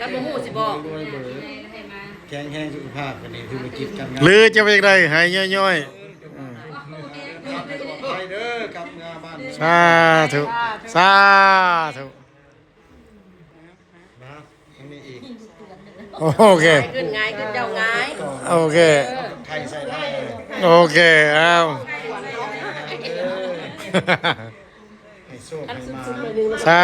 ກໍບໍ່ຮູ້ຊິບອກ ແຂງແຮງສຸຂະພາບ ກໍໄດ້ທຸລະກິດການງານ ຫຼືຈະເປັນໄດ້ໃຫ້ຍ່ອຍໆ ໄປເດີ ກັບເມືອບ້ານ ສາທຸ ສາທຸ ໂອເຄ ງ່າຍຂຶ້ນ ງ່າຍຂຶ້ນ ເຈົ້າງ່າຍ ໂອເຄ ໂອເຄ ອ້າວ ໃຫ້ໂຊກໃຫ້ມານ ສາ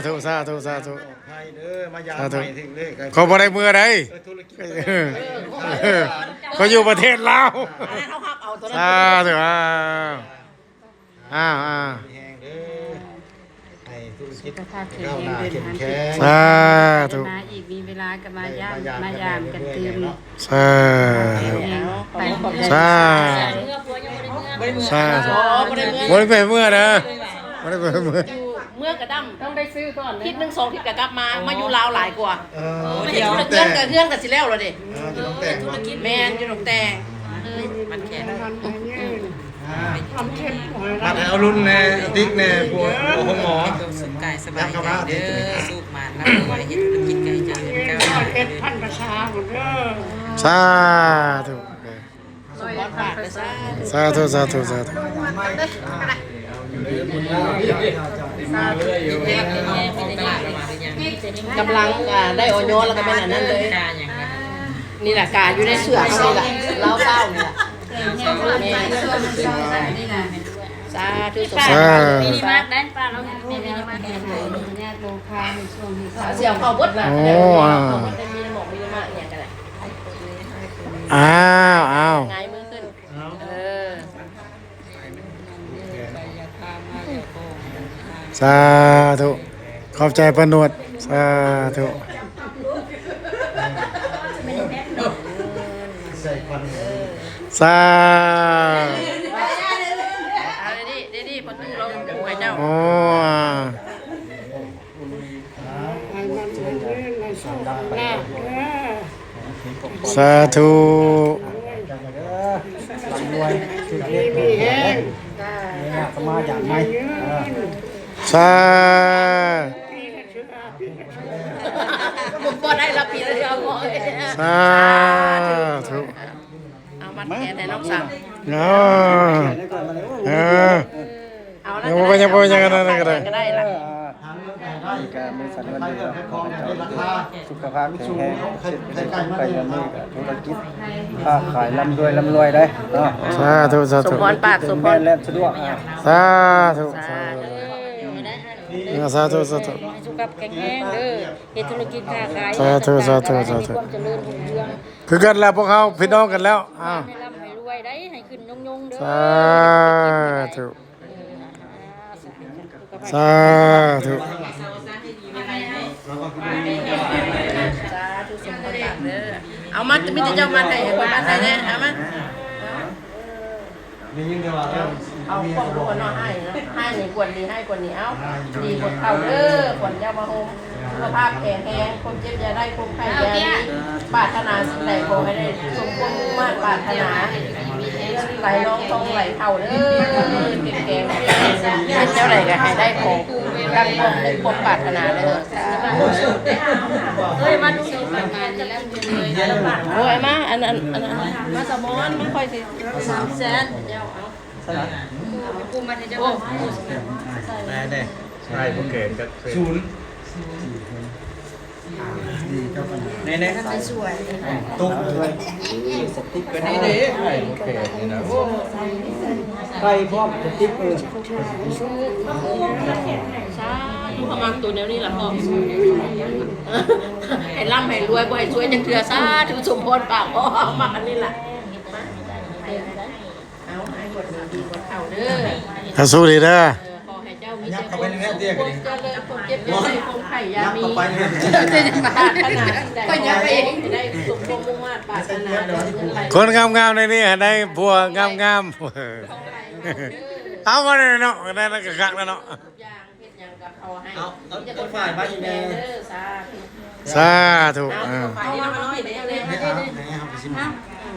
ທຸ ສາທຸ ສາທຸ ໃຫ້ເດີ ມາຢາມໃໝ່ເຖິງເລີຍ ເຂົາບໍ່ໄດ້ເມືອໃດ ເອີ ທຸລະກິດ ເອີ ເຂົາຢູ່ປະເທດລາວ ອັນນັ້ນເຮົາຮັບເອົາຕົວນັ້ນ ສາທຸ ອ້າວ ອ້າວ ອ້າວ ມີແຮງເດີ ໃຫ້ທຸລະກິດກ້າວໜ້າເຂັ້ມແຂງ ສາທຸ ມາອີກ ມີເວລາກໍມາຢາມ ມາຢາມກັນຕື່ມ ສາທຸ ສາທຸ ສາທຸ ບໍ່ໄດ້ໄປເມືອເດີ ບໍ່ໄດ້ໄປເມືອ ເມືອກະດຳ ຕ້ອງໄດ້ຊື້ກ່ອນ ທິດໜຶ່ງສອງທິດກະກັບມາ ມາຢູ່ລາວຫຼາຍກວ່າ ເອີ ເຮັດທຸລະກິດ ເຮືອນກະ ເຮືອນກະຊິແລ້ວແລ້ວເດ້ ເອີ ຢູ່ໜອງແຕງ ແມ່ນ ຢູ່ໜອງແຕງ ມັດແຂນ ມັດໃຫ້ອາລຸນແດ່ ຕິກແດ່ ພວກໂຮງໝໍ ສຸກກາຍສະບາຍໃຈເດີ ສຸກມານ ເຮັດທຸລະກິດໃຫ້ຈະເລີນກ້າວໜ້າ ເຮັດພັນປະຊາພຸ້ນເດີ ສາທຸ ສາທຸ ສາທຸ ສາທຸ ກຳລັງ ອ່າ ໄດ້ ອຢ ແລ້ວກໍແມ່ນອັນນັ້ນເລີຍ ນີ້ລະ ກາຢູ່ໃນເສື້ອເຮົານີ້ລະ ລາວຊາວນີ້ລະ ສາທຸ ສາທຸ ມີມາກໄດ້ ປ້າລາວມີມາກ ຊິເອົາເຂົ້າເບິດລະ ໂອ້ ມີມາກ ມີມາກ ອີ່ຫຍັງກໍໄດ້ ອ້າວ ອ້າວ ຫງາຍມືຂຶ້ນ ເອີ ສາທຸ ຂອບໃຈປ້ານວດ ສາທຸ ສາ ເອົາເດໆ ເດໆ ປະຕູລອງໃຫ້ເຈົ້າ ໂອ້ ໃຫ້ມັນເລີນໃຫ້ໂຊກໃຫ້ລາບເດີ ສາທຸ ລຳລວຍ ຖືກເລກຖືກແຮງ ຍາກກໍມາຢາກໃໝ່ ສາ ບໍ່ໄດ້ລະປີລະເທື່ອ ສາທຸ ເອົາມັດແຂນໃຫ້ນ້ອງສາວ ເອີ ເອີ ເອົາ ບໍ່ເປັນຫຍັງ ບໍ່ເປັນຫຍັງ ອັນນັ້ນກໍໄດ້ ກໍໄດ້ລະ ນີ້ກໍມີສັນວັນດີເນາະ ຂໍໃຫ້ເຈົ້າສຸຂະພາບແຂງແຮງ ເຈັບໄຂ້ໄດ້ມີກໍທຸລະກິດຄ້າຂາຍລ່ຳລວຍ ລ່ຳລວຍໄດ໋ເນາະ ສາທຸ ສາທຸ ສົມພອນປາກ ສົມພອນ ແມ່ນແລະສະດວກ ສາທຸ ສາທຸ ເອີ ສາທຸ ສາທຸ ສຸຂະພາບແຂງແຮງເດີ ເຮັດທຸລະກິດຄ້າຂາຍ ສາທຸ ສາທຸ ສາທຸ ມີຄວາມຈະເລີນຮຸ່ງເຮືອງ ຄືກັນແລ້ວ ພວກເຮົາພີ່ນ້ອງກັນແລ້ວ ອ້າວ ໃຫ້ລ່ຳໃຫ້ລວຍໄດ໋ ໃຫ້ຂຶ້ນຍົງໆເດີ ສາທຸ ສາທຸ ສາທຸ ສົມຄວນບາບເດີ ເອົາມາ ມີແຕ່ເຈົ້າມາໃຫ້ ໃຫ້ຂ້ອຍມາໃຫ້ແດ່ ເອົາມາ ໄດ້ຍິນແຕ່ວ່າ ເອົາ ເອົາຄວາມຮູ້ເນາະ ໃຫ້ເນາະ ໃຫ້ນີ້ຄວນດີ ໃຫ້ຄວນນີ້ ເອົາ ດີຄວນເຂົ້າເດີ ຄວນເຈົ້າມາໂຮມ ສຸຂະພາບແຂງແຮງ ຄວາມເຈັບຢ່າໄດ້ ຄວາມໄຂ້ຢ່າມີ ປາດຖະໜາສິ່ງໃດ ຂໍໃຫ້ໄດ້ສົມຄວາມມຸ່ງມາດປາດຖະໜາ ເງິນໄຫຼນອງທອງໄຫຼເຂົ້າເດີ ເຂັ້ມແຂງ ເຮັດແນວໃດກໍໃຫ້ໄດ້ຂໍ ດັ່ງຄວາມມຸກຄວາມປາດຖະໜາເດີ ເອີຍ ມາດູ ໂອ້ຍ ມາ ອັນ ອັນ ອັນ ມາ ສະໝອນ ມາ ຂ້ອຍຊິ ສາມແສນ ເຈົ້າ ເອົາ ໄດ້ ໄດ້ ໃຫ້ພວກແກກັບ ສູນ ນີ້ໆ ສວຍ ຕົກເລີຍ ສະຕິກເກີນນີ້ເດ້ ໃຫ້ພວກແກນີ້ນະ ໂອ້ ໃສ່ພ້ອມສະຕິກເອີ ສາທຸ ເຂົາມັກໂຕແນວນີ້ລະພໍ່ ໃຫ້ລ່ຳໃຫ້ລວຍ ບໍ່ໃຫ້ຊວຍຈັກເທື່ອ ສາທຸ ສົມພອນປາກພໍ່ ມັກອັນນີ້ລະ ເອົາໃຫ້ກວດດີກວດເຂົ້າເດີ ສາທຸດີເດີ ຂໍໃຫ້ເຈົ້າມີແຕ່ຄວາມສຸກ ຄວາມຈະເລີນ ຄວາມເຈັບຢ່າໄດ້ ຄວາມໄຂ້ຢ່າມີ ປາດຖະໜາສິ່ງໃດ ຂໍໃຫ້ໄດ້ສົມຄວາມມຸ່ງມາດປາດຖະໜາ ຄົນງາມໆໃນນີ້ໃຫ້ໄດ້ຜົວງາມໆ ເອົາມາແນ່ເນາະ ໄດ້ແລ້ວກໍຄັກແລ້ວເນາະ ທຸກຢ່າງເຮັດຫຍັງກໍຂໍໃຫ້ ເອົາ ເອົາ ເຈົ້າຝ່າຍມາອີກແນ່ ເດີ ສາທຸ ສາທຸ ເອົາ ເອີ ເອົາມາໜ້ອຍເດ ໃຫ້ເຮົາໄປຊິມ